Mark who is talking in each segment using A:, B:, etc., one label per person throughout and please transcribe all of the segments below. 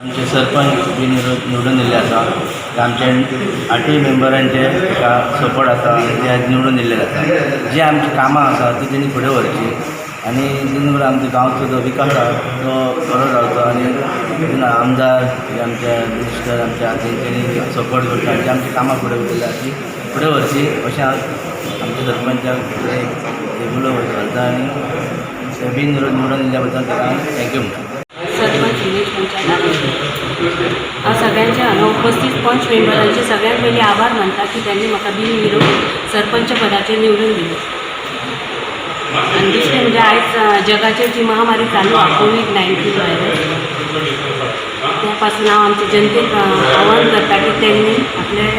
A: आमचे सरपंच बी निवडून दिल्ले आसा. ते आमचे आठूय मेंबरांचे ताका सपोर्ट आसा आनी ते आयज निवडून दिल्ले आसा. जी आमची कामां आसा ती तेणी फुडें व्हरची आनी तितून आमच्या गांवचो जो विकास आसा तो बरो जावचो आनी तितून आमदार, आमचे मिनिस्टर, आमच्या तेंच्यांनी सपोर्ट करता आनी आमची कामां फुडें वयतली आसा ती फुडें व्हरची अशें हांव आमच्या सरपंचाक एक उलो घालता आनी ते बिनविरोध निवडून दिल्ल्या बद्दल ताका हांव thank you म्हणटा.
B: सरपंच, विलेज पंचायत. हांव सगळ्यांचे हांगा उपस्थित पंच मेंबरांचे सगळ्यात पयलीं आभार मानता की त्यांनी म्हाका बिनविरोध सरपंच पदाचेर निवडून दिले. आनी दुसरें म्हणजे आयज जगाचेर जी महामारी चालू आहा, कोवीड 19 व्हायरस, त्या पासून हांव आमच्या जनतेक आवाहन करता की त्यांनी आपल्या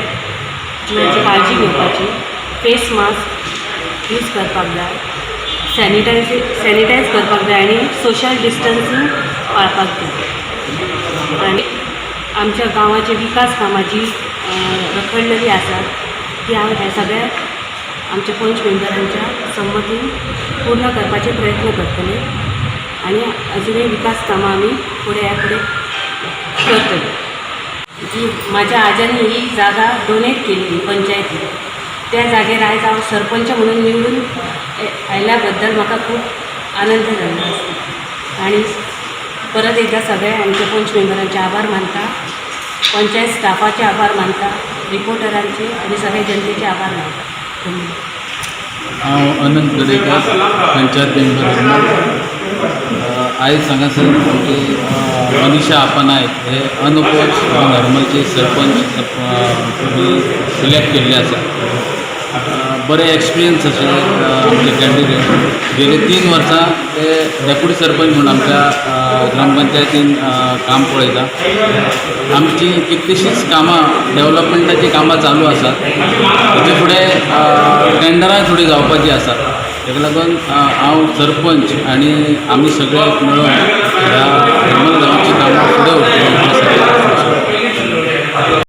B: जिवाची काळजी घेवपाची, फेस मास्क यूज करपाक जाय, सॅनिटायज करपाक जाय आनी सोशल डिस्टन्सींग पाळपाक जाय. आनी आमच्या गांवाचे विकास कामां जी रखडलेली आसात ती हांव हे सगळ्या आमच्या पंच मेंबरांच्या संमतीन पूर्ण करपाचे प्रयत्न करतले आनी अजुनूय विकास कामां आमी फुडें ह्या फुडें करतले. जी माझ्या आज्यानी ही जागा डोनेट केल्ली पंचायतीक, त्या जागेर आयज हांव सरपंच म्हणून निवडून आयल्या बद्दल म्हाका खूब आनंद जाल्लो आसा. आनी परत एकदां सगळे आमच्या पंच मेंबरांचे आभार मानता, पंचायत स्टाफाचे आभार मानता, रिपोर्टरांचे आनी सगळे जनतेचे आभार मानता. धन्यवाद.
C: हांव अनंत गडेकर, पंचायत मेंबर हरमल. आयज हांगासर आमची मनीषा आपा नायक हे अनअपोज हरमलचे सरपंच सिलेक्ट केल्ले आसा. बरे एक्सपिरियन्स अशे आमचे कॅन्डिडेट. गेले 3 वर्सां ते डेप्युटी सरपंच म्हूण आमच्या ग्रामपंचायतीन काम पळयता. आमची कितलीशींच कामां, डेवलपमेंटाचीं कामां चालू आसात. तेचे फुडें टेंडरां थोडीं जावपाचीं आसात. ताका लागून हांव सरपंच आनी आमी सगळे मेळून